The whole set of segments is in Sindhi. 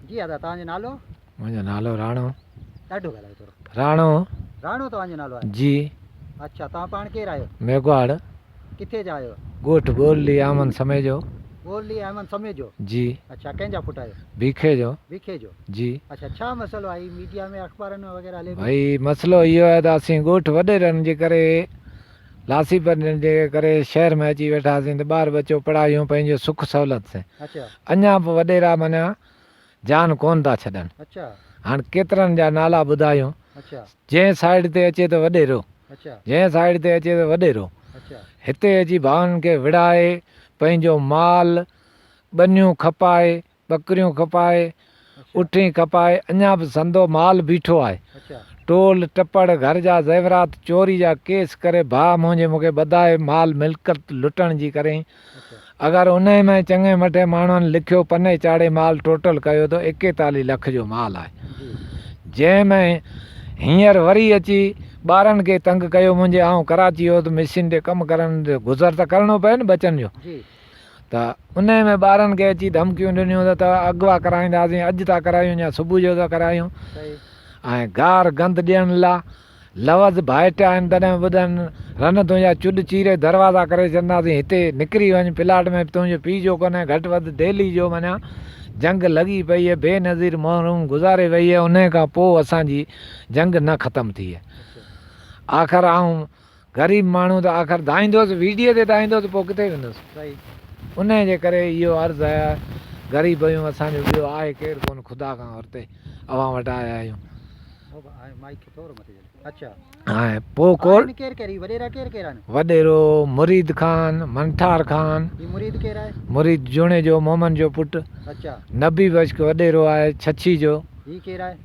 جي ادا توهان جو نالو؟ منهنجو نالو راڻو. ڏاڍو ڳالهايو ٿورو. راڻو. راڻو توهان جو نالو آهي؟ جي. اڇا توهان پاڻ ڪير آهيو؟ ميگهواڙ. ڪٿي جا آهيو؟ ڳوٺ ٻورلي احمد سميجو. ٻورلي احمد سميجو. جي. اڇا ڪنهن جا پٽ آهيو؟ بيکي جو. بيکي جو. جي. اڇا ڇا مسئلو آهي هي ميڊيا ۾ اخبارن ۾ وغيره هلي پيو. ڀئي مسئلو اهو آهي ته اسين ڳوٺ وڏيرن جي ڪري لاسي پنجن جي ڪري شهر ۾ اچي ويٺاسين ته ٻار ٻچو پڙهايون پنهنجي سک سهولت سين. اڃا به وڏيرا معنيٰ جان ڪونه ٿا ڇڏن. هاڻ ڪيترن جا نالا ٻڌايون. جنهن سائيڊ تي اچي ته وڏيرو، جنهن سائيڊ تي اچي ته وڏيرو. هتي اچي ڀائن کي وڙهائي پنهنجو مال، ٻنيون کپائي ٻڪريون کپائي، اٺين کپائي، اڃا به سندو مال بيٺو آهي. ٽول ٽپڙ، گهر جا زيورات چوري جا ڪيس ڪري ڀاء منهنجي مون کي ٻڌائي مال ملڪيت لٽڻ جي ڪرين. اگر انهي ۾ چڱي مٺي ماڻهن لکيو پني چاڙهي مال ٽوٽل ڪيو ته ايڪيتاليهه لک جو مال آهي. جنهن ۾ هينئر وري اچي ٻارن کي تنگ ڪيو منهنجي آئون ڪراچي هوس مشين تي ڪم ڪرڻ گذر ته ڪرڻو پئي نه ٻچن جو. ته انهيء ۾ ٻارن کي اچي ڌمڪيون ڏنيون ته ته اغوا ڪرائينداسين، اڄ ٿا ڪرايون يا صبح جو ٿا ڪرايون ۽ گار گند ڏيڻ لا لفظ ڀائٽ آهن تڏهن به ٻڌن، رن تنهنجا چڏ چيري دروازا ڪري ڇڏنداسين، هتي نڪري وڃ، پلاٽ ۾ به تنهنجو پيء جو ڪونهي، گهٽ وڌ دهلي جو مڃان جنگ لڳي پئي اهي، بينظير محروم گذاري وئي اهي، انهيء کان پوء اسان جي جنگ نه ختم ٿي اهي. آخر آئون غريب ماڻهو ته آخر دانهيندوس، ويڊيي تي دانهيندوس پوء ڪٿي ويندوس. انهيء جي ڪري اهو عرض آهي، غريب آهيون اسان جو ٻيو آهي ڪير ڪونه خدا کان اورتي اوهان وٽ آيا آهيون. ۽ پوء ڪو وڏيرو مريد خان، منٺار خان، مريد جوڻيجو مومن جو پٽ، نبي بخش وڏيرو آهي ڇڇي جو،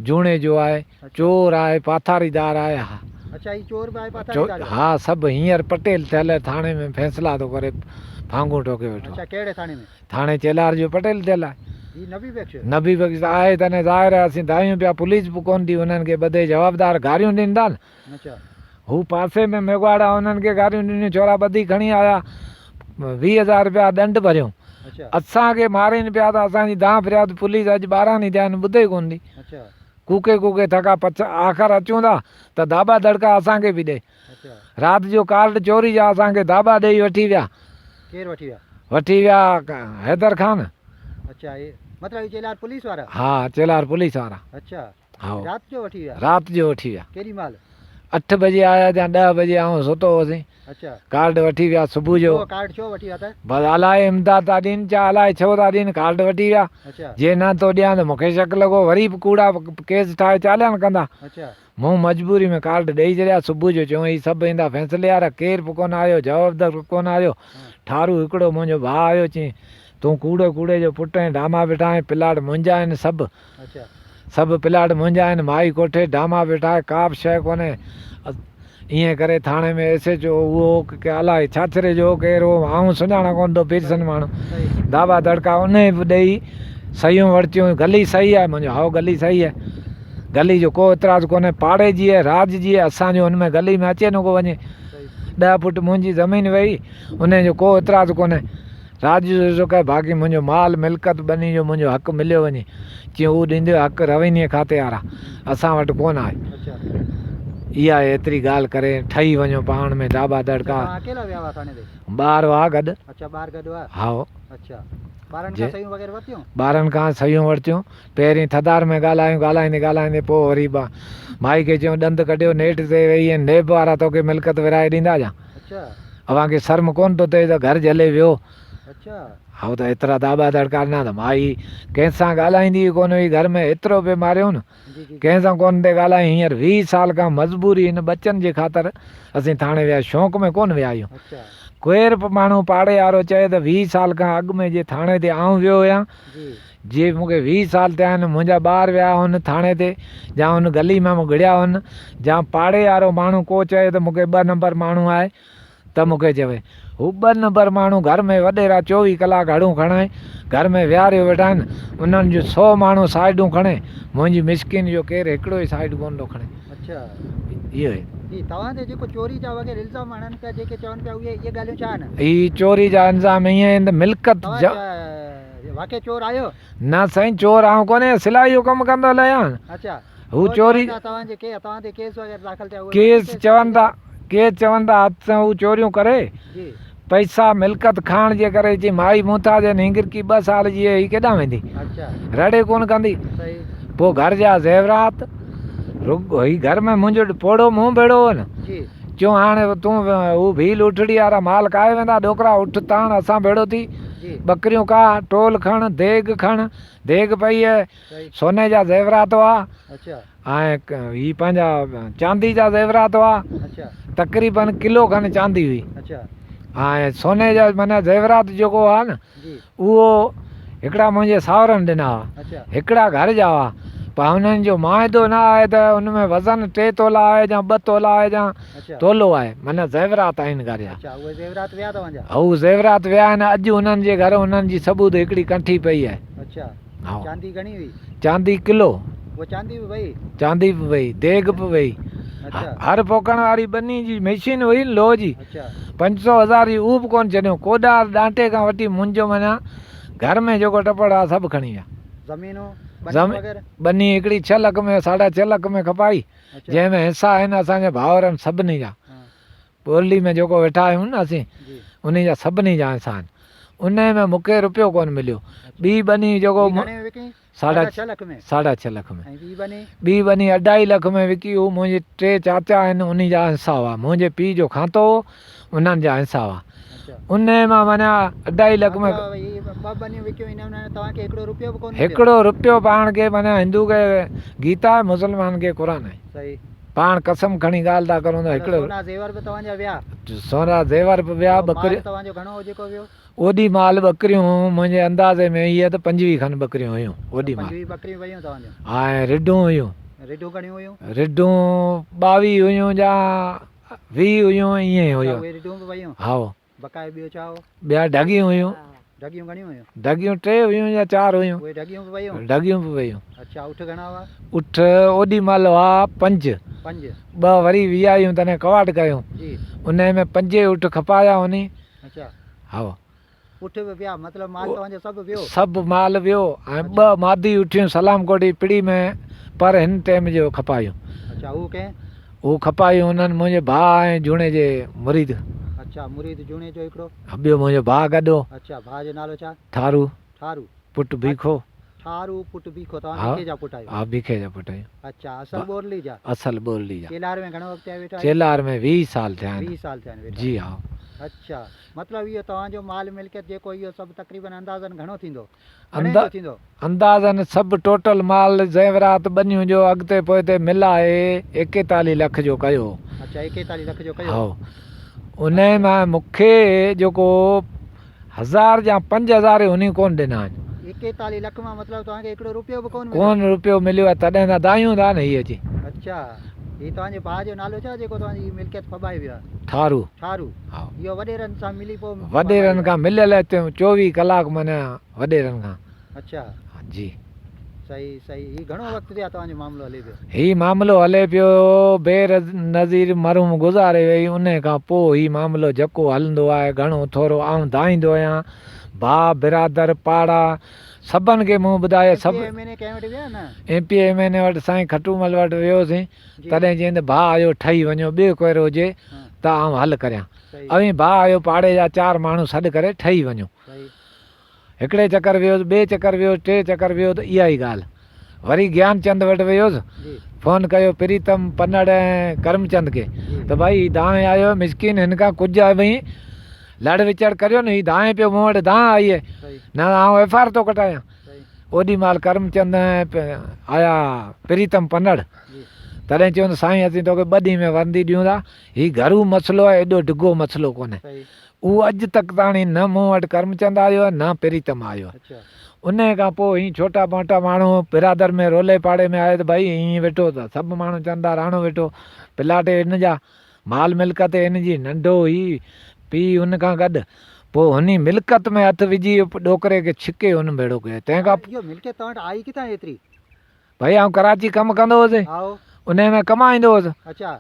جوڻيجو آهي. چور آهي پاٿاريدار آهي ها. اڇا هي چور به آهي پاٿاريدار به آهي. ها سڀ هينئر پٽيل ٿيل ٿاڻي ۾ فيصلا ٿو ڪري ڦانگون ٺوڪي ويٺو اڇا ڪهڙي ٿاڻي ۾؟ ٿاڻي چيلار جو پٽيل ٿيل آهي. هي نبي بخش. نبي بخش ته آهي تڏهن ظاهر آهي اسين دانهيون پيا پوليس به ڪونه ٿي انهن کي ٻڌي جوابدار گاريون ڏين ٿا نه. اڇا. هو پاسي ۾ ميگهواڙا انهن کي گاريون ڏنيون ڇورا ٻڌي کڻي آيا 20 هزار رپيا ڏنڊ ڀريون. اڇا. اسان کي مارين پيا ته اسان جي دانهن فرياد پوليس اڄ 12 ڏينهن ٿيا آهن ٻڌي ڪونه ٿي. اڇا. ڪوڪي ڪوڪي ٿڪا پڇ آخر اچون ٿا ته داٻا دڙڪا اسان کي به ڏي. رات جو ڪارڊ چوري جا اسان کي داٻا ڏيئي وٺي ويا. ڪير وٺي ويا؟ وٺي ويا حيدر خان. اڇا هي مطلب هي چيلار پوليس وارا؟ ها چيلار پوليس وارا. اڇا ها رات جو وٺي ويا؟ رات جو وٺي ويا. ڪيڏي مهل؟ اٺ بجي آيا يا 10 بجي آئون ستو هوسين. اڇا. ڪارڊ وٺي ويا صبح جو. ڇو ڪارڊ ڇو وٺي ويا ته؟ بس الائي امداد ٿا ڏين چا الائي ڇو ٿا ڏين ڪارڊ وٺي ويا. اڇا. جي نه ٿو ڏيان ته مونکي شڪ لڳو وري به ڪوڙا ڪيس ٺاهي چالان ڪندا. اڇا. مون مجبوري ۾ ڪارڊ ڏئي ڇڏيا. صبح جو چيون هي سڀ ايندا فيصلي وارا ڪير به ڪونه آيو جوابدار به ڪونه آيو. ٺارو هڪڙو منهنجو ڀاء آيو چيائين تون ڪوڙو ڪوڙي جو پٽ آهين ڊاما ويٺا آهين پلاٽ منهنجا آهن سڀ. اڇا. سڀ پلاٽ منهنجا آهن، مائي ڪوٺي ڊاما ويٺا آهي، ڪا به شيء ڪونهي. ائين ڪري ٿاڻي ۾ ايس ايڇ او اهو هو ڪي الائي ڇاڇري جو هو ڪير هو، آئون سڃاڻان ڪونه ٿو پيرسن ماڻهو. داٻا دڙڪا انهيء به ڏيئي صحيحون ورتيون، گلي صحيح آهي؟ منهنجو هائو گلي صحيح آهي. گلي جو ڪو اعتراض ڪونهي، پاڙي جي آهي، راڄ جي آهي، اسان جو ان ۾ گلي ۾ اچي نه ڪو وڃي. 10 فوٽ منهنجي زمين وئي، انهيء جو ڪو اعتراض ڪونهي. راڄ جو رزق آهي، باقي منهنجو مال ملڪيت ٻني جو منهنجو حق مليو وڃي. چيائين هو ڏيندو حق روينيء کاتي وارا، اسان وٽ ڪونه آهي. اها ايتري ڳالهه ڪري ٺهي وڃو پاڻ ۾ داٻا دڙڪا. ٻار هئا گڏ. هائو. ٻارن کان صحيحون ورتيون. پهرين ٿڌار ۾ ڳالهايون، ڳالهائيندي ڳالهائيندي پوء وري مائي کي چيائون ڏند ڪڍيو نيٺ تي ويهي ۽ نيب وارا توکي ملڪيت ورهائي ڏيندا ڇا؟ اوهان کي شرم ڪونه ٿو ٿئي ته گهر جهلي ويو. هائو ته ايترا داٻا دڙڪا ڏنا ته مائي ڪنهن سان ڳالهائيندي ئي ڪونه هئي گهر ۾ ايترو پئي ماريو نه ڪنهن سان ڪونه پئي ڳالهائي هينئر 20 سال کان مجبوري هن ٻچن جي خاطر اسين ٿاڻي ويا شوق ۾ ڪونه ويا آهيون ڪير به ماڻهو پاڙي وارو چئي ته 20 سال کان اڳ ۾ جي ٿاڻي تي آئون ويو هيان جي مون کي 20 سال ٿيا آهن منهنجا ٻار ويا هن ٿاڻي تي جا هن گلي ۾ گهڙيا هن جا پاڙي وارو ماڻهو ڪو چئي ته مون کي 2 نمبر ماڻهو آهي ته مون کي چوي هو 2 نمبر ماڻهو گهر ۾ وڏيرا 24 ڪلاڪ هڙون کڻائي گهر ۾ ويهاريو ويٺا آهن انهن جون 100 ماڻهو سائيڊون کڻي منهنجي مسڪين جو ڪير هڪڙو ئي سائيڊ ڪونه ٿو کڻي. اڇا اهو ئي. هي توهان تي جيڪو چوري جا وغيره الزام هڻن پيا جيڪي چون پيا اهي اهي ڳالهيون ڇا آهن؟ هي چوري جا الزام ائين آهن ته ملڪت توهان جا. واقعي چور آهيو؟ نه سائين چور آئون ڪونهي سلائي جو ڪم ڪندو هليان. اچا. هو چوري. توهان جي ڪي توهان تي ڪيس وغيره داخل ٿيا اهي ڪيس چون ٿا ڪيس چون ٿا هٿ سان هو چوريون ڪري جي. پئسا ملڪت کائڻ جي ڪري چي مائي محتاج آهي نينگرڪي ٻه سال جي هي ڪيڏانهن ويندي اچا. رڙي ڪونه ڪندي. صحيح. پوء گهر جا زيورات رڳ هي گهر ۾ منهنجو پوڙهو منهن ڀيڙو هو نه. جي. چيو هاڻ تون هو ڀيل اٺڙي وارا مال ڪاهي ويندا، ڏوڪرا اٺ تاڻ اسان ڀيڙو ٿي، ٻڪريون ڪاهه، ٽول کڻ، ديڳ کڻ، ديڳ پئي هي، سوني جا زيورات هئا ۽ هي پنهنجا چاندي جا زيورات هئا، تقريبن ڪلو کن چاندي هئي ۽ سوني جا معنيٰ زيورات جيڪو هئا نه اهو هڪڙا منهنجي ساهرن ڏنا هئا، هڪڙا گهر جا هئا، پر انهن جو معاهدو نه آهي ته ان ۾ وزن ٽي تولا آهي يا ٻه تولا آهي يا تولو آهي، معنيٰ زيورات آهن گهر جا. هو زيورات ويا آهن، اڄ انهن جي گهر انهن جي ثبوت هڪڙي ڪنٺي پئي آهي. چاندي ڪلو. چاندي به وئي، ديڳ به وئي. هر پوکڻ واري ٻني جي مشين هئي نه لوهه جي، 500 هزار جي اهو به ڪونه ڇڏيو. ڪوڏار ڏانٽي کان وٺي منهنجو معنيٰ گهر ۾ جيڪو ٽپڙ آ سڀ کڻي ويا. ٻني هڪڙي ڇهه لک ۾ ساڍا ڇهه لک ۾ کپائي، جنهن ۾ حصا آهن اسان جي ڀائرن سڀني جا. ٻورلي ۾ جيڪو ويٺا آهيون نه اسين، انهي جا سڀني جا حصا آهن. انهي ۾ مون کي رپيو ڪونه مليو. ٻي ٻني جيڪو ساڍا ڇهه لک ۾. ٻي ٻني اڍائي لک ۾ وڪي. هو منهنجي ٽي چاچا آهن انهي جا حصا هئا. منهنجي پيء جو کاتو هو انهن جا حصا هئا. انهي مان معنيٰ اڍائي لک ۾. هڪڙو رپيو پاڻ کي معنيٰ هندو کي گيتا آهي مسلمان کي قرآن آهي. پاڻ قسم کڻي ڳالهه ٿا ڪرون ته هڪڙو. سونا زيور به توهان جا ويا. سونا زيور به ويا ٻڪريون. مال توهان جو گهڻو هو جيڪو ويو؟ اوڏي مهل ٻڪريون منهنجي اندازي ۾ اهي ته 25 کن ٻڪريون هيون اوڏي مهل. 25 ٻڪريون ويون توهان جون. ها ۽ رڍون هيون. رڍون گهڻيون هيون؟ رڍون 22 هيون يا 20 هيون ائين ئي هيون. اهي رڍون به ويون؟ هائو. بقايا ٻيو ڇا هو؟ ٻيا ڍڳيون هيون. ڍڳيون گهڻيون هيون؟ ڍڳيون ٽي هيون يا چار هيون. اهي ڍڳيون به ويون؟ ڍڳيون به ويون. اڇا اٺ گهڻا هئا؟ اٺ اوڏي مهل هئا پنج. پنج. ٻه وري ويايون تڏهن ڪواٽ ڪيون. جي. انهي ۾ پنجي اٺ کپايا انهي. اڇا. هائو. اٺ به ويا مطلب مال توهان جو سڀ ويو؟ سڀ مال ويو ۽ ٻه مادي اٺيون سلام ڪوٽ جي پڙي ۾ پر هن ٽيم جو کپايون. اڇا هو ڪنهن؟ هو کپايون انهن منهنجي ڀاء ۽ جوڻي جي مريد. اڇا مريد جوڻي جو هڪڙو. ٻيو منهنجو ڀاء گڏ هو. اڇا ڀاء جو نالو ڇا؟ ٺارو. ٺارو. پٽ بيکو. ٺارو پٽ بيکو توهان بيکي جا پٽ آهيو. ها بيکي جا پٽ آهيون. اڇا اصل ٻورلي جا. اصل ٻورلي جا. چيلهار ۾ گهڻو وقت ٿيا ويٺا آهيو؟ چيلهار ۾ 20 سال ٿيا آهن. 20 سال ٿيا آهن ويٺا. جي ها. اڇا مطلب اهو توهان جو مال ملڪيت جيڪو اهو سڀ تقريبن اندازن گهڻو ٿيندو؟ گهڻي جو ٿيندو؟ اندازن سڀ ٽوٽل مال زيورات ٻنيون جو اڳتي پوئتي ملائي 41 لک جو ڪيو. اڇا 41 لک جو ڪيو. هائو انهي مان مون کي جيڪو هزار يا 5000 ئي انهي ڪونه ڏنا آهن. 41 لک مان مطلب توهان کي هڪڙو روپيو به ڪونه مليو؟ ڪونه روپيو مليو آهي تڏهن ته دانهيون ٿا نه هي اچي. اڇا هي توهان جي ڀاء جو نالو ڇا جيڪو توهان جي هي ملڪيت ڦٻائي ويو آهي؟ ٺارو. ٺارو. ها. اهو وڏيرن سان ملي پوء ڦٻائي وڏيرن ويو آهي. کان مليل آهي 24 ڪلاڪ معنيٰ وڏيرن کان. اڇا. جي. صحيح صحيح هي گهڻو وقت ٿيو آهي توهان جو معاملو هلي پيو؟ هي معاملو هلي پيو بي نظير مرحوم گذاري وئي انهي کان پوء هي معاملو جڪو هلندو آهي گهڻو ٿورو آئون دانهيندو آهيان ڀاء برادر پاڙا سڀن کي مون ٻڌايو ايم سڀ پي ايم اين اي ڪنهن وٽ ويا نه؟ ايم پي ايم اين اي وٽ سائين کٽومل وٽ ويوسين تڏهن چيائين ته ڀاء آيو ٺهي وڃو ٻيو ڪير هجي ته آئون حل ڪريان اوهين ڀاء آيو پاڙي جا چار ماڻهو سڏ ڪري ٺهي وڃو. هڪڙي چڪر ويس، ٻئي چڪر ويس، ٽئين چڪر ويو ته اها ئي ڳالهه. وري گيانچند وٽ ويس، فون ڪيو پريتم پنڙ ۽ ڪرمچند کي ته ڀائي هي دانهن آيو آهي، مسڪين هن کان ڪجهه اوهين لڙ وچڙ ڪريو نه، هي دانهن پيو مون وٽ دانهن آئي آهي، نه ته آئون ايف آر ٿو ڪٽايان. اوڏي مهل ڪرمچند ۽ آيا پريتم پنڙ، تڏهن چيو ته سائين اسين توکي ٻه ڏينهن ۾ ورندي ڏيون ٿا، هي گهرو مسئلو آهي، ايڏو ڊگهو مسئلو ڪونهي. اهو اڄ تڪ تاڻي نه مون وٽ ڪرمچند آيو آهي نه پريتم آيو آهي. انهيء کان پوء هي ڇوٽا موٽا ماڻهو برادر ۾ رولي پاڙي ۾ آيو ته ڀائي ائين ويٺو ته سڀ ماڻهو چون ٿا راڻو ويٺو پلاٽ هن جا مال ملڪت هن جي ننڍو هي پيء هن کان گڏ پوء هني ملڪت ۾ هٿ وجهي ڏوڪري کي ڇڪي هن ڀيڙو ڪيو تنهن کان اهو ملڪيت توهان وٽ آئي ڪٿان ايتري؟ ڀائي آئون ڪراچي ڪم ڪندو هوس انهيء ۾ ڪمائيندو هوس. اڇا.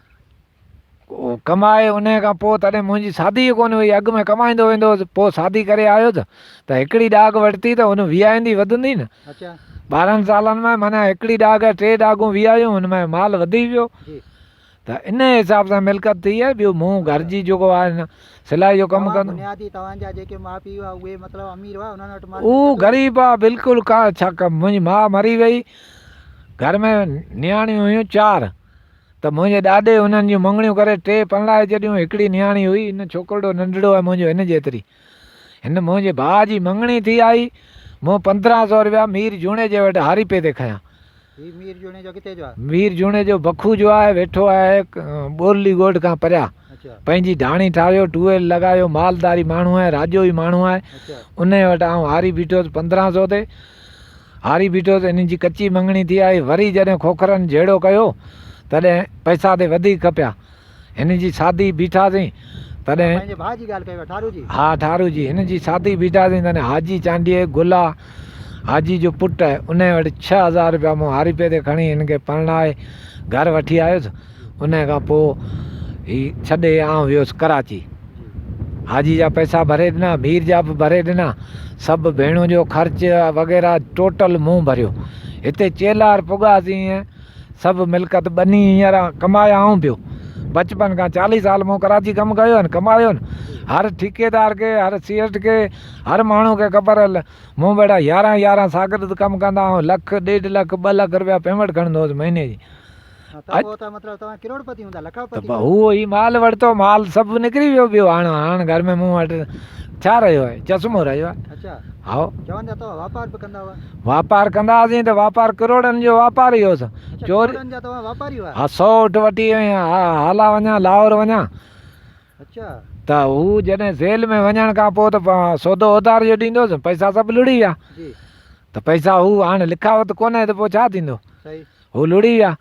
ڪمائي انهيء کان پوء تڏهن منهنجي شادي ئي ڪونه هئي، اڳ ۾ ڪمائيندو ويندو هوس، پوء شادي ڪري آيس ته هڪڙي ڏاگهه ورتي ته ان ويهائيندي وڌندي نه. 12 سالن ۾ معنيٰ هڪڙي ڏاگهه ٽي ڏاگهون ويهايون، ان ۾ مال وڌي ويو ته انهيء حساب سان ملڪيت ٿي آهي، ٻيو مون گهر جي جيڪو آهي نه سلائي جو ڪم ڪندو. بنيادي توهان جا جيڪي ماء پيء هئا اهي مطلب امير هئا انهن وٽ مال هو ملڪيت هئي؟ غريب هئا بلڪل ڪا ڇا منهنجي ماء مري وئي گهر ۾ نياڻيون هيون چار. ته منهنجي ڏاڏي انهن جون مڱڻيون ڪري ٽي پرڻائي ڇڏيون. هڪڙي نياڻي هئي، ان ڇوڪرڙو ننڍڙو آهي منهنجو هن جيتري. هن منهنجي ڀاء جي مڱڻي ٿي آئي. مون 15 سو رپيا مير جوڻيجي وٽ هاريپي تي کنيا. هي مير جوڻيجو ڪٿي جو آهي؟ مير جوڻيجو بکو جو آهي، ويٺو آهي ٻورلي ڳوٺ کان پريان. پنهنجي ڍاڻي ٺاهيو، ٽوئيل لڳايو، مالداري ماڻهو آهي، راڄوئي ماڻهو آهي. انهيء وٽ آئون هاري بيٺو هوس 15 سو تي. هاري بيٺو ته هن جي ڪچي مڱڻي ٿي آئي. وري جڏهن کوکرن جهيڙو ڪيو، تڏهن پئسا تي وڌيڪ کپيا. هن جي شادي بيٺاسين، تڏهن. پنهنجي ڀاء جي ڳالهه ڪيو ٺارو جي؟ ها ٺارو جي. هن جي شادي بيٺاسين، تڏهن حاجي چانڊيي گلا حاجي جو پٽ آهي، انهيء وٽ 6000 رپيا مون هاريپي تي کڻي هن کي پرڻائي گهر وٺي آيس. انهيء کان پوء هي ڇڏي آئون ويس ڪراچي. حاجي جا پئسا ڀري ڏنا، مير جا به ڀري ڏنا، سڀ ڀيڻون جو خرچ وغيره ٽوٽل مون ڀريو. هتي چيلار پڳاسين، سڀ ملڪت ٻني هينئر ڪمايا آئون پيو. بچپن کان 40 سال مون ڪراچي ڪم ڪيو آهي، ڪمايو آهي. هر ٺيڪيدار کي، هر سيٺ کي، هر ماڻهو کي خبر آهي، مون ويڙا يارهن يارهن شاگرد ڪم ڪندا آئون لک، ڏيڍ لک، 2 لک رپيا پيمنٽ کڻندو هوس مهيني جي. ته پوء ته مطلب توهان ڪروڙپتي هوندا، لکاپتي ته هو هي مال ورتو، مال سڀ نڪري ويو، ٻيو هاڻ هاڻ گهر ۾ مون وٽ ڇا رهيو آهي، چشمو رهيو آهي. اڇا. هائو. چون ٿا توهان واپار به ڪندا هئا. واپار ڪندا هئاسين ته واپار ڪروڙن جو واپار ئي هوس. اڇا ڪروڙن جا توهان واپاري هئا. ها 100 اٺ وٺي هالا وڃان، لاهور وڃان. اڇا. ته هو جڏهن جيل ۾ وڃڻ کان پوء ته سودو اڌار جو ڏيندو هوس، پئسا سڀ لڙي ويا. جي. ته پئسا هو هاڻ لکاوت ڪونهي ته پوء ڇا ٿيندو. صحيح. هو لڙي ويا.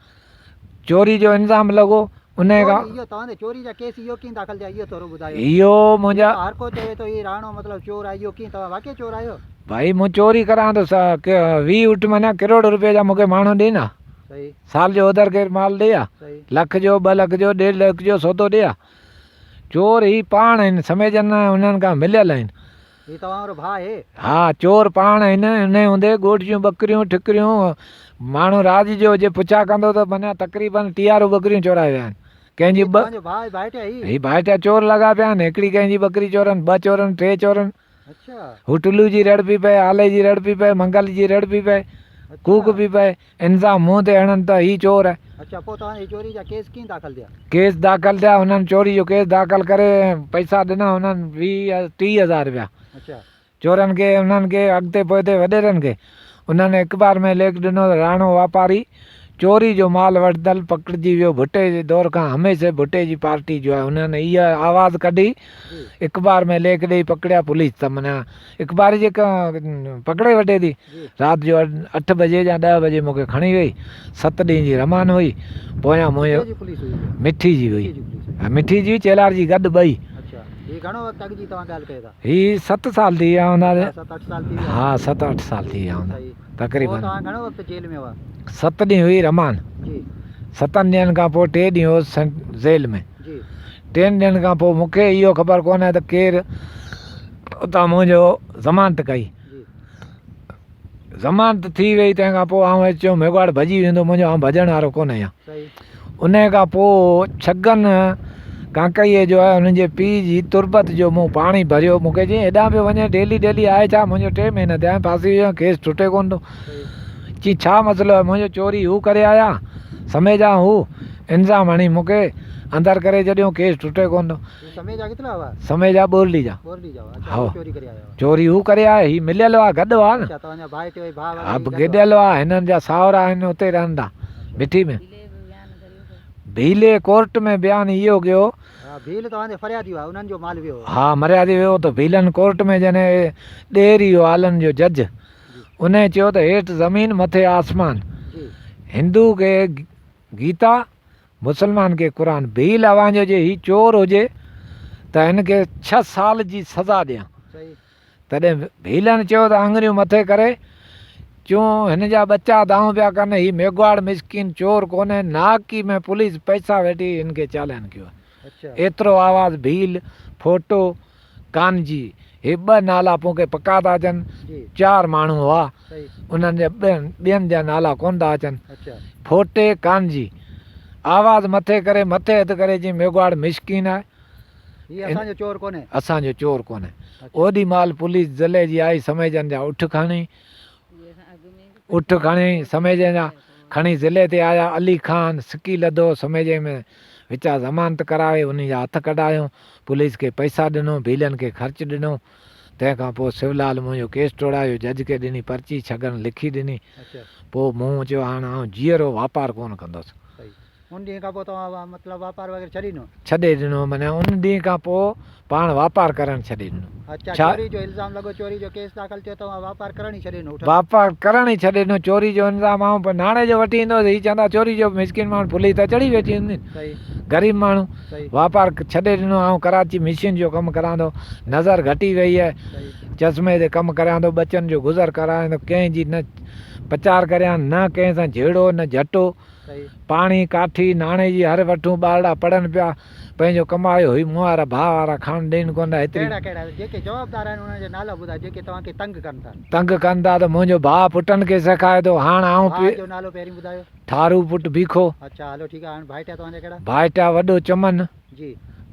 چوري جو الزام لڳو. انهيء کان. اهو توهان تي چوري جا ڪيس اهو ڪيئن داخل ٿيا اهو ٿورو ٻڌايو. اهو منهنجا. هر ڪو چوي ٿو هي راڻو مطلب چور آهي اهو ڪيئن توهان واقعي چور آهيو. ڀائي مون چوري ڪران ته 20 اٺ معنيٰ ڪروڙ روپيه جا مون کي ماڻهو ڏين ها. صحيح. سال جو اوڌر ڪير مال ڏي ها. صحيح. لک جو 2 لک جو ڏيڍ لک جو سودو ڏي ها. چور هي پاڻ آهن سميجن انهن کان مليل آهن. هي توهان وارو ڀاء آهي؟ ها چور پاڻ هن انهي هوندي ڳوٺ جون ٻڪريون ٺڪريون ماڻهو راڄ جو هجي پڇا ڪندو ته معنيٰ تقريبن ٽيهارو ٻڪريون چورائي ويا آهن ڪنهن جي هي ٻه توهان جو ڀاء آهي ڀائٽيا هي؟ هي ڀائٽيا چور لڳا پيا آهن هڪڙي ڪنهن جي ٻڪري چورن ٻه چورن ٽي چورن اڇا هو ٽلو جي رڙ پي پئي آلي جي رڙ پي پئي منگل جي رڙ پي پئي ڪوڪ پي پئي انسان منهن تي هڻن ته هي چور آهي. اڇا پوء توهان جي چوري جا ڪيس ڪيئن داخل ٿيا؟ ڪيس داخل ٿيا هنن چوري جو ڪيس داخل ڪري پئسا ڏنا هنن 20 30 هزار رپيا اڇا چورن کي انهن کي اڳتي پوئتي وڏيرن کي انهن اخبار ۾ ليک ڏنو ته راڻو واپاري چوري جو مال وٺندل پڪڙجي ويو ڀٽي جي دور کان هميشه ڀٽي جي پارٽي جو آهي انهن اها آواز ڪڍي اخبار ۾ ليک ڏئي پڪڙيا پوليس ته معنيٰ اخبار جي پڪڙي وٺي ٿي. رات جو 8 بجي يا 10 بجي مون کي کڻي وئي. ست ڏينهن جي رمان هئي. پويان منهنجو مٺي جي هئي. مٺي جي چيلار جي گڏ ٻئي. هي 7 سال ٿي ويا هوندا. ها 7 8 سال ٿي ويا هوندا تقريبن. ست ڏينهن هئي رمان. ستن ڏينهن کان پوء ٽي ڏينهن هوس جيل ۾. ٽن ڏينهن کان پوء مون کي اهو خبر ڪونهي ته ڪير اتان منهنجو ضمانت ڪئي. ضمانت ٿي وئي تنهن کان پوء آئون اچي چيو ميگهواڙ ڀڄي ويندو منهنجو آئون ڀڄڻ وارو ڪونه آهيان. انهيء کان پوء ڇگن ڪاڪئيء جو ۽ هن جي پيء جي تربت جو مون پاڻي ڀريو. مون کي چيائين هيڏانهن پيو وڃين ڊيلي ڊيلي آهي ڇا؟ منهنجو ٽي مهينا ٿيا آهن ڦاسي ويو آهيان ڪيس ٽٽي ڪونه ٿو. چيائين ڇا مسئلو آهي منهنجو چوري هو ڪري آيا سميجا هو انظام هڻي مون کي اندر ڪري ڇڏيو ڪيس ٽٽي ڪونه ٿو. سميجا ڪيترا هئا؟ سميجا ٻورلي جا. ٻورلي جا هئا. اڇا هو چوري ڪري آيا هئا. چوري هو ڪري آيا هي مليل هئا گڏ هئا نه. اڇا توهان جا ڀائٽ ۽ ڀاء ها گڏيل هئا هنن جا ساهرا آهن اتي رهن ٿا مٺي ۾. ڀيلي ڪورٽ ۾ بيان اهو ڪيو. ها ڀيل توهان جي فريادي هئا انهن جو مال ويو هو. ها مريادي ويو ته ڀيلن ڪورٽ ۾ جڏهن ڏيري هو آلن جو جج انهي چيو ته هيٺ زمين مٿي آسمان هندو کي گيتا مسلمان کي قرآن ڀيل اوهان جو جي هي چور هجي ته هن کي 6 سال جي سزا ڏيان. تڏهن ڀيلن چيو ته آڱريون مٿي ڪري چون هن جا ٻچا دانهون پيا ڪن هي ميگهواڙ مسڪين چور ڪونهي ناحقي ۾ پوليس پئسا ويٺي هن کي چالان ڪيو آهي. ايترو آواز ڀيل، ڦوٽو، ڪانجي، هي ٻه نالا پون کي پڪا ٿا اچن. چار ماڻهو هئا، انهن جا ٻين جا نالا ڪونه ٿا اچن. ڦوٽي، ڪانجي، آواز مٿي ڪري، مٿي هٿ ڪري چيائين ميگهواڙ مسڪين آهي. هي اسان جو چور ڪونهي. اسان جو چور ڪونهي. اوڏي مهل پوليس ضلعي جي آئي سميجن جا اٺ کڻي، اٺ کڻي سميجن جا کڻي ضلعي تي آيا. علي خان سڪي لڌو سميجي ۾ وچان ضمانت ڪرائي انهي جا هٿ ڪڍايو. پوليس کي پئسا ڏنو، ڀيلن کي خرچ ڏنو. تنهن کان پوء سولال منهنجو ڪيس ٽوڙايو، جج کي ڏني پرچي، ڇڳن لکي ڏني. پوء مون چيو هاڻ آئون جيئرو واپار ڪونه ڪندس. ان ڏينهن کان پوء توهان مطلب واپار وغيره ڇڏي ڏنو؟ ڇڏي ڏنو معنيٰ ان ڏينهن کان پوء پاڻ واپار ڪرڻ ڇڏي ڏنو. اڇا چوري جو الزام لڳو چوري جو ڪيس داخل ٿيو توهان واپار ڪرڻ ئي ڇڏي ڏنو اٺن. واپار ڪرڻ ئي ڇڏي ڏنو چوري جو الزام آئون پوء ناڻي جو وٺي ايندو هوس هي چوندا چوري جو مسڪين ماڻهو پوليس ته چڙهي ويٺي هوندي غريب ماڻهو واپار ڇڏي ڏنو آئون ڪراچي مشين جو ڪم ڪران ٿو نظر گهٽي وئي آهي چشمي تي ڪم ڪريان ٿو ٻچن جو گذر ڪرايان ٿو ڪنهن جي نه پچار ڪريان نه ڪنهن سان جهيڙو نه جهٽو پاڻي، ڪاٺي، ناڻي جي هر وٺون ٻارڙا پڙهن پيا، پنهنجو ڪمايو هي مون وارا ڀاء وارا کڻ ڏين ڪونه ٿا هيتري. ڪهڙا ڪهڙا جيڪي جوابدار آهن انهن جا نالا ٻڌايو جيڪي توهان کي تنگ ڪن ٿا. تنگ ڪن ٿا ته منهنجو ڀاء پٽن کي سيکاري ٿو هاڻ آئون ڀاء جو نالو پهرين ٻڌايو. ٺارو پٽ بيکو. اڇا هلو ٺيڪ آهي هاڻ ڀائٽيا توهان جا ڪهڙا. ڀائٽيا وڏو چمن. جي.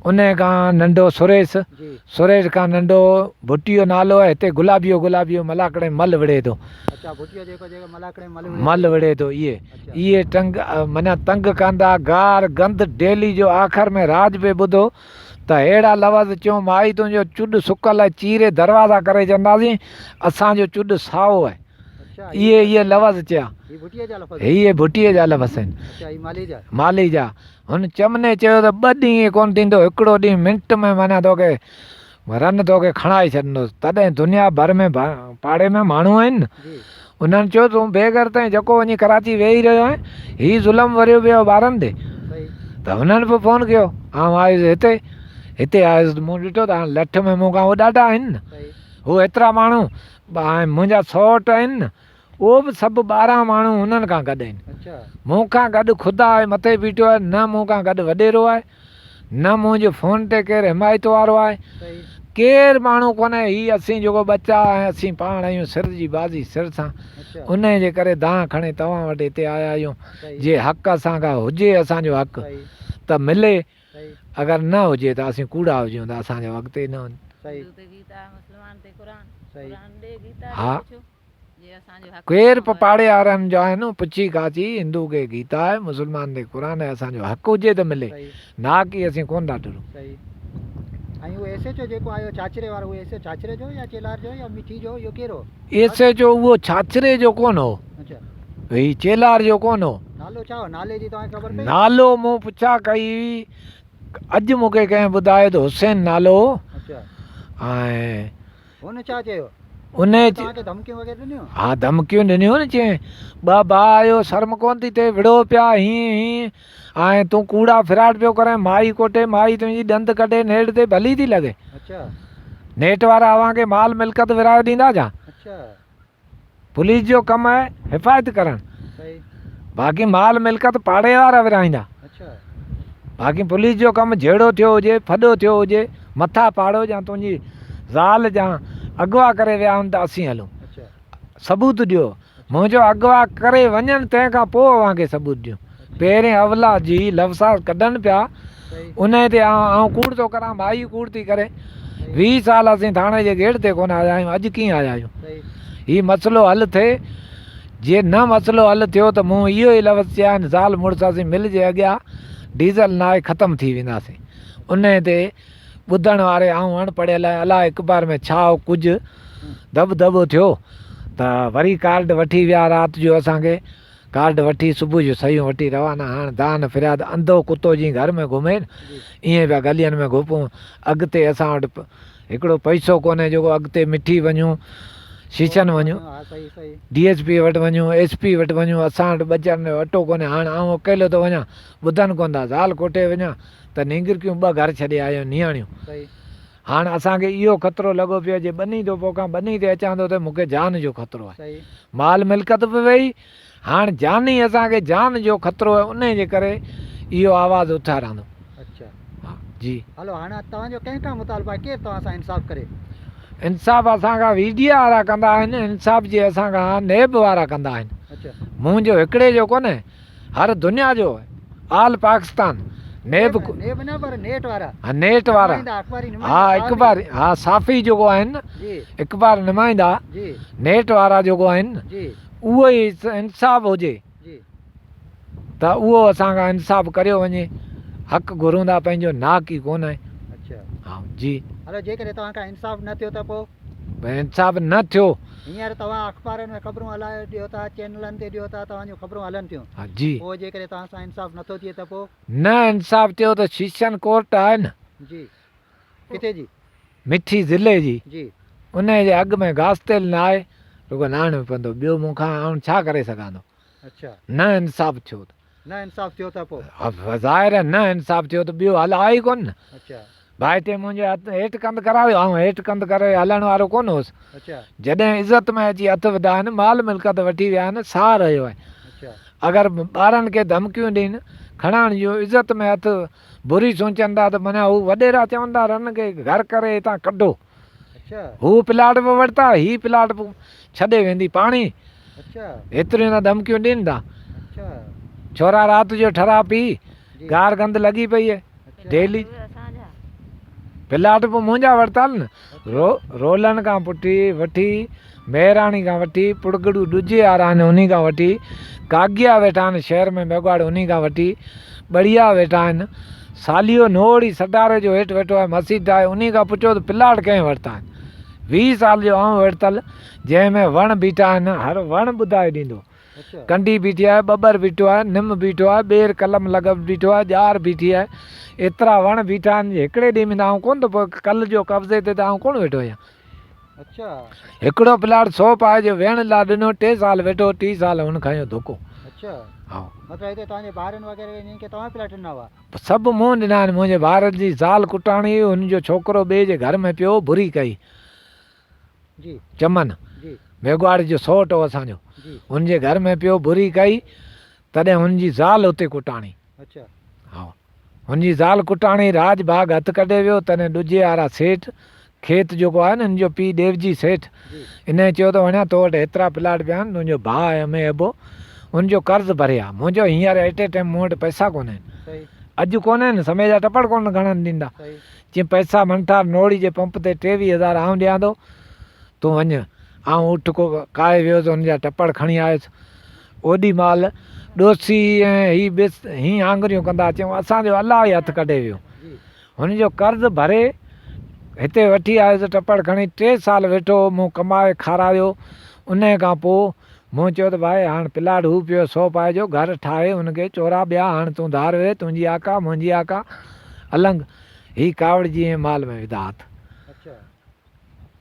انهيء کان ننڍو سريش، جي. سريش کان ننڍو ڀٽيو نالو آهي، هتي گلابيو گلابيو ملاکڙي ۾ مل وڙهي ٿو. اڇا ڀٽيو جيڪو جيڪو ملاکڙي ۾ مل وڙهي ٿو. مل وڙهي ٿو اهي. اڇا. اهي ٽنگ معنيٰ تنگ ڪندا، گار گند ڊيلي جو آخر ۾ راڄ پئي ٻڌو ته اهڙا لفظ چيون مائي تنهنجو چڏ سڪل آهي چيري دروازا ڪري چونداسين اسان جو چڏ سائو آهي. اڇا اهي اهي لفظ چيا. هي ڀٽيء جا لفظ. هي ڀٽيء جا لفظ آهن. اڇا هي مالهي جا. مالهي جا. هن چمني چيو ته ٻه ڏينهن ائين ڪونه ٿيندو، هڪڙو ڏينهن منٽ ۾ معنيٰ توکي رن توکي کڻائي ڇڏندس. تڏهن دنيا ڀر ۾ پاڙي ۾ ماڻهو آهن نه، انهن چيو تون بي غيرت آهين جيڪو وڃي ڪراچي ويهي رهيو آهين، هي ظلم وريو پيو آهي ٻارن تي. ته هنن به فون ڪيو، آئون آيس هتي، هتي آيس ته مون ڏٺو ته هاڻ لٺ ۾ مون کان هو ڏاڍا آهن نه، هو ايترا ماڻهو ۽ منهنجا سئوٽ آهن نه، اهو به سڀ 12 ماڻهو هنن کان گڏ آهن. مون کان گڏ خدا آهي مٿي بيٺو آهي، نه مون کان گڏ وڏيرو آهي، نه منهنجي فون تي ڪير حمايت وارو آهي، ڪير ماڻهو ڪونهي، هي اسين جيڪو ٻچا ۽ اسين پاڻ آهيون سر جي بازي سر سان، انهي جي ڪري دانهن کڻي توهان وٽ هتي آيا آهيون، جي حق اسان کان هجي اسان جو حق ته ملي، اگر نه هجي ته اسين ڪوڙا هجون ته اسان جو اڳتي نه وڃي. ها. ڪير به پاڙي وارن جو آهن پڇي ڪاچي هندو کي گيتا آهي مسلمان کي قرآن آهي اسان جو حق هجي ته ملي ناڪي اسين ڪون ٿا ڊرون. صحيح ۽ اهو ايس ايڇ او جيڪو آيو ڇاڇري وارو اهو ايس ايڇ ڇاڇري جو يا چيلار جو يا مٺي جو اهو ڪير هو؟ ايس ايڇ او اهو ڇاڇري جو ڪون هو. اڇا. هي چيلار جو ڪون هو. نالو ڇا هو نالي جي توهان کي خبر پئي؟ نالو مون پڇا ڪئي هئي اڄ مون کي ڪنهن ٻڌايو ته حسين نالو هو. اڇا. ۽ هن ڇا چيو؟ انهيء توهان کي ڌمڪيون وغيره ڏنيون؟ ها ڌمڪيون ڏنيون نه چيائين ٻه ڀاء آهيو شرم ڪونه ٿي ٿئي وڙهو پيا هيئن هيئن ۽ تون ڪوڙا فراڊ پيو ڪرين مائي ڪوٽي مائي تنهنجي ڏند ڪڍي نيٽ تي ڀلي ٿي لڳي. اڇا. نيٽ وارا اوهان کي مال ملڪيت ورهائي ڏيندا ڇا؟ اڇا. پوليس جو ڪم آهي حفاظت ڪرڻ. صحيح. باقي مال ملڪيت پاڙي وارا ورهائيندا. اڇا. باقي پوليس جو ڪم جهيڙو ٿيو هجي، ڦڏو ٿيو هجي، مٿا پاڙو يا تنهنجي زال جا اغوا ڪري ويا آهن ته اسين هلون. اڇا. ثبوت ڏيو. منهنجو اغوا ڪري وڃن تنهن کان پوء اوهان کي ثبوت ڏيون. پهرين اولا جي لفظا ڪڍن پيا انهي تي آئون ڪوڙ ٿو ڪران مائي ڪوڙ ٿي ڪري. 20 سال اسين ٿاڻي جي گيٽ تي ڪونه آيا آهيون اڄ ڪيئن آيا آهيون. هي مسئلو حل ٿئي جي نه مسئلو حل ٿيو ته مون اهو ئي لفظ چيا آهن زال مڙس اسين مل جي اڳيان ڊيزل ناهي ختم ٿي وينداسين. انهي تي ٻڌڻ واري آئون اڻ پڙهيل آهيان الله اڪبر ۾ ڇا هو ڪجهه دٻ دٻو ٿيو ته وري ڪارڊ وٺي ويا رات جو اسان کي ڪارڊ وٺي صبح جو صحيحون وٺي روانا هاڻ دانهن فرياد انڌو ڪتو جيئن گهر ۾ گهمي نه ايئن پيا گلين ۾ گهپون اڳتي اسان وٽ هڪڙو پئسو ڪونهي جيڪو اڳتي مٺي وڃون شيشن وڃون ڊي ايس پي وٽ وڃون ايس پي وٽ وڃون اسان وٽ ٻچن جو اٽو ڪونهي هاڻ آئون اڪيلو ٿو وڃان ٻڌن ڪونه ٿا زال ڪوٺي وڃان ته نينگرڪيون ٻه گهر ڇڏي آيو نياڻيون هاڻ اسان کي اهو خطرو لڳو پيو جي ٻني ٿو پوکان ٻني تي اچان ٿو ته مون کي جان جو خطرو آهي. مال ملڪيت به وئي هاڻ جاني اسان کي جان جو خطرو آهي انهي جي ڪري اهو آواز اٿاران ٿو. اڇا ها. جي. هلو هاڻ توهان جو ڪنهن کان مطالبو آهي ڪير توهان سان انصاف ڪري؟ انصاف اسان کان وي ڊي وارا ڪندا آهن انصاف جي اسان کان نيب وارا ڪندا آهن منهنجو هڪڙي جو ڪونهي هر دنيا جو آل پاڪستان نيب نيب نه پر نيٽ وارا ها نيٽ وارا ها اخبار ها صافي جيڪو آهن اخبار نمائندا نيٽ وارا جيڪو آهن اهو ئي انصاف هجي ته اهو اسان کان انصاف ڪريو وڃي حق گهرون ٿا پنهنجو ناحق ئي ڪونه آهي. اڇا ها جي. هلو جيڪڏهن توهان کان انصاف نه ٿيو ته پوء؟ ڀئي انصاف نه ٿيو. هينئر توهان اخبارن ۾ خبرون هلائي ڏيو ٿا چينلن تي ڏيو ٿا توهان جون خبرون هلن ٿيون. ها جي. پوء جيڪڏهن توهان سان انصاف نه ٿو ٿئي ته پوء؟ نه انصاف ٿيو ته شيشن ڪورٽ آهي نه. جي ڪٿي جي؟ مٺي ضلعي جي. جي. انهي جي اڳ ۾ گاستيل نه آهي رڳو ناڻيو پوندو ٻيو مون کان آئون ڇا ڪري سگهان ٿو. اڇا. نه انصاف ٿيو ته. نه انصاف ٿيو ته پوء. ظاهر آهي نه انصاف ٿيو ته ٻيو حل آهي ئي ڪونه نه. اڇا. ڀائٽي منهنجي هٿ هيٺ ڪنڌ ڪرايو، آئون هيٺ ڪنڌ ڪري هلڻ وارو ڪونه هوس. اڇا. جڏهن عزت ۾ اچي هٿ وڌا آهن، مال ملڪيت وٺي ويا آهن، ساهه رهيو آهي. اڇا. اگر ٻارن کي ڌمڪيون ڏين، کڻائڻ جون، عزت ۾ هٿ بري سوچن ٿا ته معنيٰ هو وڏيرا چون ٿا رن کي گهر ڪري هتان ڪڍو. هو پلاٽ به ورتا، هي پلاٽ به ڇڏي ويندي پاڻهي. ايتريون ته ڌمڪيون ڏين ٿا. ڇورا رات جو ٺرا پي، گار گند لڳي پئي آهي. ڊيلي پلاٽ به منهنجا ورتل نه. رولن کان پٺي وٺي، مهراڻي کان وٺي، پڙڳڙو ڏجي وارا آهن انهي کان وٺي، ڪاگيا ويٺا آهن شهر ۾ ميگهواڙ انهي کان وٺي، ٻڙيا ويٺا آهن، ساليو نوڙي سردار جو هيٺ ويٺو آهي مسيت آهي انهي کان پڇو ته پلاٽ ڪنهن ورتا آهن. 20 سال جو آئون ورتل جنهن ۾ وڻ بيٺا آهن هر وڻ ٻڌائي ڏيندو. ڪنڊي بيٺي آهي، ٻٻر بيٺو آهي، نم بيٺو آهي، ٻير قلم لڳل بيٺو آهي، ڄار بيٺي آهي، ايترا وڻ بيٺا آهن جي هڪڙي ڏينهن ۾ ته آئون ڪونه ٿو پوء ڪل جو قبضي تي ته آئون ڪونه ويٺو آهيان. هڪڙو پلاٽ سو پائي جو ويهڻ لاء ڏنو ٽي سال ويٺو ٽي سال هن کنيو ڌڪو. مطلب هتي توهان جي ڀائرن وغيره کي انهن کي توهان پلاٽ ڏنا هئا؟ سڀ مون ڏنا آهن منهنجي ڀائر جي زال ڪٽاڻي هئي هن جو ڇوڪرو ٻئي جي گهر ۾ پيو بري ڪئي چمن ميگهواڙ جو سئوٽ هو اسان جو هن جي گهر ۾ پيو بري ڪئي تڏهن هن جي زال اتي ڪٽاڻي. ها هن جي زال ڪٽاڻي راڄ ڀاڳ هٿ ڪڍي ويو، تڏهن ڏجي وارا سيٺ کيت جيڪو آهي نه، هن جو پيء ڏيوجي سيٺ، انهيء چيو ته وڻيا تو وٽ هيترا پلاٽ پيا آهن، تنهنجو ڀاء آهي امي ابو، ان جو قرض ڀري آ. منهنجو هينئر ايٽ اي ٽائيم مون وٽ پئسا ڪونهن. اڄ ڪونهن، سمي جا ٽپڙ ڪونه گهڻن ڏيندا. چيائين پئسا منٺار نوڙي جي پمپ تي 23 هزار آئون ڏيان ٿو، تون وڃ. آئون اٺ ڪاهي ويس، ان جا ٽپڙ کڻي آيس. اوڏي مهل ڏوسي ۽ هي ٻس هين آڱريون ڪندا چيائون، اسان جو الله ئي هٿ ڪڍي ويو. هن جو قرض ڀري هتي وٺي آيس. ٽپڙ کڻي ٽي سال ويٺو هو. مون ڪمائي کارايو. انهيء کان پوء مون چيو ته ڀائي هاڻ پلاٽ هو پيو سو پائجو، گهر ٺاهي هن کي چورا ٻيا هاڻ تون ڌار ويهه، تنهنجي آڪا منهنجي آڪا. النگ هي ڪاوڙجي ۽ مال ۾ وڌا هٿ.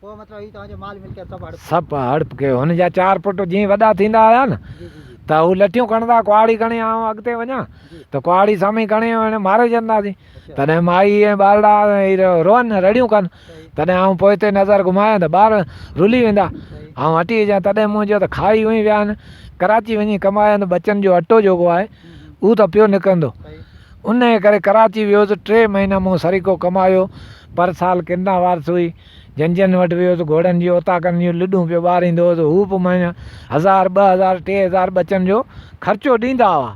پوء مطلب هي توهان جو مال ملڪيت سڀ هڙپ. سڀ هڙپ ڪيو. هن جا چار پٽ جيئن وڏا ٿيندا آيا نه ته هو لٺيون کڻندا ڪهاڙي کڻي آئون اڳتي وڃان ته ڪهاڙي سامهين کڻي وڃي ماري ڇڏنداسين. تڏهن مائي ۽ ٻارڙا روئن رڙيون ڪن. تڏهن آئون پوئتي نظر گهمايان ته ٻار رلي ويندا. آئون هٽي اچان تڏهن مون چيو ته کائي اونهي ويا آهن. ڪراچي وڃي ڪمايان ته ٻچن جو اٽو جيڪو آهي اهو ته پيو نڪرندو. انهيء ڪري ڪراچي ويس، ٽي مهينا مون سريڪو ڪمايو، پر سال ڪرنا وارث هئي، جن جن وٽ ويس، گهوڙن جي اوطاقن جون لڏون پيو ٻاريندو هوس، هو به مهيني هزار، 2000، 3000 ٻچن جو خرچو ڏيندا هئا،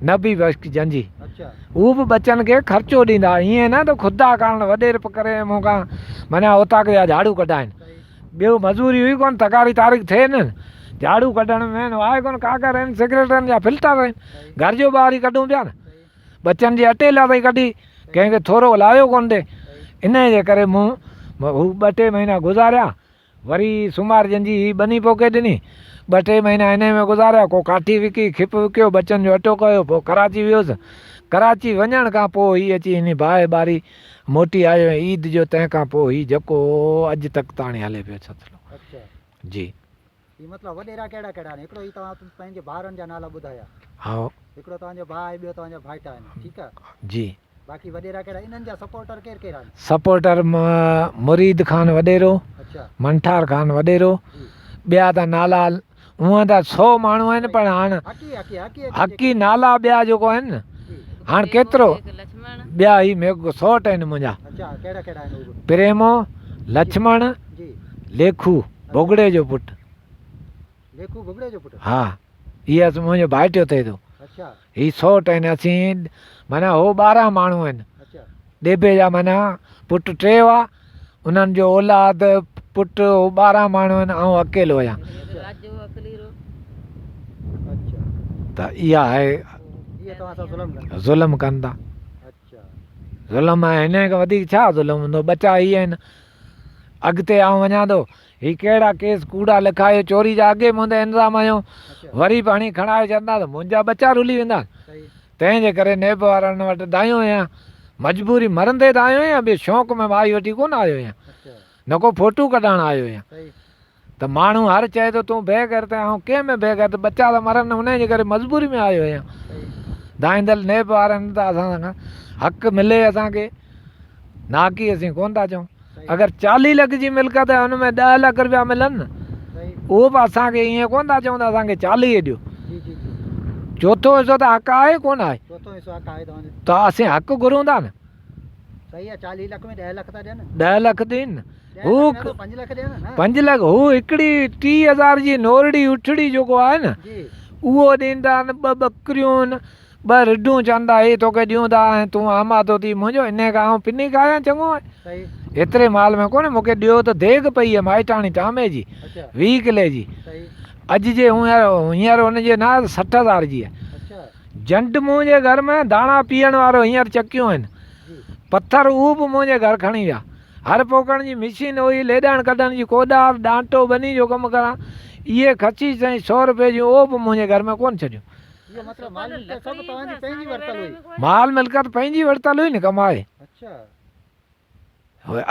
نبي بخش جنجي، هو به ٻچن کي خرچو ڏيندا هئا، ائين نه ته خدا ڪارڻ وڏيرپ ڪري مون کان معنيٰ اوطاق جا جهاڙو ڪڍائين. ٻيو مزوري هئي ڪونه، تڪاري تاريخ ٿئي نه، جهاڙو ڪڍڻ ۾ آهي ڪونه، ڪاڳر آهن، سگريٽن جا فلٽر آهن، گهر جو ٻاهر ئي ڪڍون پيا نه، ٻچن جي اٽي لاء تائين ڪڍي، ڪنهن کي ٿورو لايو ڪونه ڏي، انهيء جي ڪري مون هو ٻه ٽي مهينا گذاريا، وري سومار جن جي هي ٻني پوکي ڏني، ٻه ٽي مهينا انهيء ۾ گذاريا، ڪو ڪاٺي وڪي، کپ وڪيو، ٻچن جو اٽو ڪيو، پوء ڪراچي ويس، ڪراچي وڃڻ کان پوء هي اچي انهي باهه ٻاري، موٽي آيو ۽ عيد جو تنهن کان پوء هي جيڪو اڄ تڪ تاڻي هلي پيو سلسلو. اڇا. جي. هي مطلب وڏيرا ڪهڙا ڪهڙا آهن هڪڙو هي توهان پنهنجي ڀائرن جا نالا ٻڌايا. هائو. هڪڙو توهان جو ڀاء آهي ٻيو توهان جا ڀائٽا آهن ٺيڪ آهي. جي. باقي وڏيرا ڪهڙا انهن جا سپورٽر ڪير ڪير آهن. سپورٽر مريد خان وڏيرو، اڇا. منٺار خان وڏيرو، جي. ٻيا ته نالا هونئن ته سو ماڻهو آهن پر هاڻ حقي حقي حقي حقي نالا ٻيا جيڪو آهن نه جي. هاڻ ڪيترو ٻيا هي ميڪو سوٽ آهن منهنجا. پريمو، لڇمڻ، ليکو ڀوڳڙي جو پٽ. ها هي منهنجو ڀائٽيو ٿئي ٿو. هي سوٽ آهن اسين معنيٰ هو 12 ماڻهو آهن. ڏيبي جا معنيٰ پٽ ٽي هئا انهن جو اولاد پٽ هو 12 ماڻهو آهن آئون اڪيلو آهيان. ته اها آهي ظلم ڪن ٿا. ظلم آهي هن کان وڌيڪ ڇا ظلم هوندو ٻچا هي آهن اڳتي آئون وڃان ٿو هي ڪهڙا ڪيس ڪوڙا لکايو چوري جا اڳي مون تي الزام هنيو وري به هڻي کڻائي ڇڏندا ته منهنجا ٻچا رلي ويندا تنهن جي ڪري نيب وارن وٽ دانهيو آهيان مجبوري مرندي ته آيو آهيان ٻيو شوق ۾ مائي وٺي ڪونه آيو آهيان نه ڪو فوٽو ڪڍائڻ آيو آهيان ته ماڻهو هر چئي ٿو تون بي غيرت آهين آئون ڪنهن ۾ بي غيرت ٻچا ته مرن انهي جي ڪري مجبوري ۾ آيو آهيان دانهيندل نيب وارن ته اسان کان حق ملي اسان کي ناڪي اسين ڪون ٿا چئون اگر 40 لک جي ملڪيت آهي ان ۾ 10 لک روپيا ملن نه اهو به اسان کي ائين ڪون ٿا چئون ته اسان کي 40 ڏيو چوٿون حصو ته حق آهي ڪون آهي ته اسين حق گهرون ٿا نه صحيح آ 40 لک ۾ 10 لک ٿا ڏين. 10 لک ڏين هو 5 لک هو هڪڙي 3000 جي نورڙي اٺڙي جيڪو آهي نه اهو ڏيندا آهن ٻه ٻڪريون ٻه رڍون چوندا هي توکي ڏيون ٿا ۽ تون آمادو ٿي منهنجو انهي کان آئون پني کايان چڱو آهي ايتري مال ۾ ڪونهي مونکي ڏيو ته ديڳ پئي آهي مائٽاڻي ٽامي جي 20 ڪلي جي اڄ جي هينئر ان جي نه 60000 جي آهي جنڊ منهنجي گهر ۾ داڻا پيهڻ وارو هينئر چڪيون آهن. پٿر اهو به منهنجي گهر کڻي ويا. هر پوکڻ جي مشين هئي، ليڏاڻ ڪڍڻ جي ڪوڏار، ڏانٽو، ٻني جو ڪم ڪران. اهي کچي سائين سو رپئي جون اهو به منهنجي گهر ۾ ڪونه ڇڏيون. اهو مطلب مال ملڪيت سڀ توهان جي پنهنجي ورتل هئي؟ مال ملڪيت پنهنجي ورتل هئي نه ڪمائي.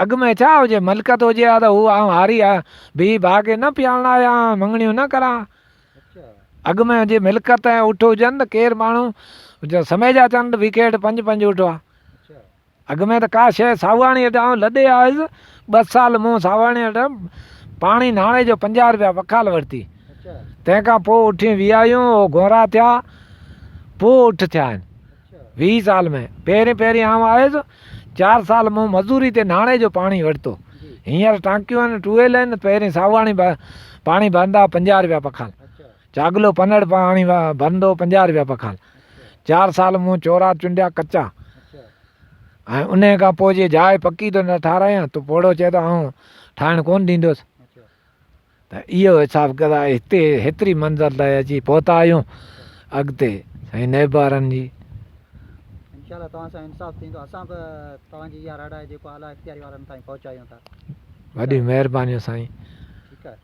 اڳ ۾ ڇا هجي ملڪيت هجي ها ته هو آئون هاري آهيان بيهي ڀاء کي نه پيارڻ آيا آهيان مڱڻيون نه ڪران اڳ ۾ جي ملڪيت ۽ اٺ هجن ته ڪير ماڻهو سميجا چند وڪيٽ پنج پنج اٺ هئا اڳ ۾ ته ڪا شيء ساواڻي وٽ آئون لڏي آيس ٻه سال مون ساواڻي وٽ پاڻي ناڻي جو 50 روپيا وکال ورتي تنهن کان پوء اٺيون ويهايون هو گورا ٿيا پوء اٺ ٿيا آهن 20 سال ۾ پهرين پهرين آئون آيس چار سال مون مزوري تي ناڻي جو پاڻي ورتو. هينئر ٽانڪيون آهن، ٽوئيل آهن، پهرين ساواڻي پاڻي ڀرندا هئا 50 رپيا پکال. چاڳلو پنڙ پاڻي ڀرندو هو 50 رپيا پکال. چار سال مون چورا چونڊيا ڪچا ۽ انهيء کان پوء جي جاء پڪي ٿو نه ٺارايان ته پوڙهو چئي ٿو آئون ٺاهڻ ڪونه ڏيندس. ته اهو حساب ڪتاب هتي هيتري منزل تائين اچي پهتا آهيون اڳتي سائين نيبارن جي. انشاء الله توهان سان انصاف ٿيندو اسان به توهان جي اها رڙ آهي جيڪو اعليٰ اختياري وارن تائين پهچايون ٿا. وڏي مهربانيون سائين. ٺيڪ آهي.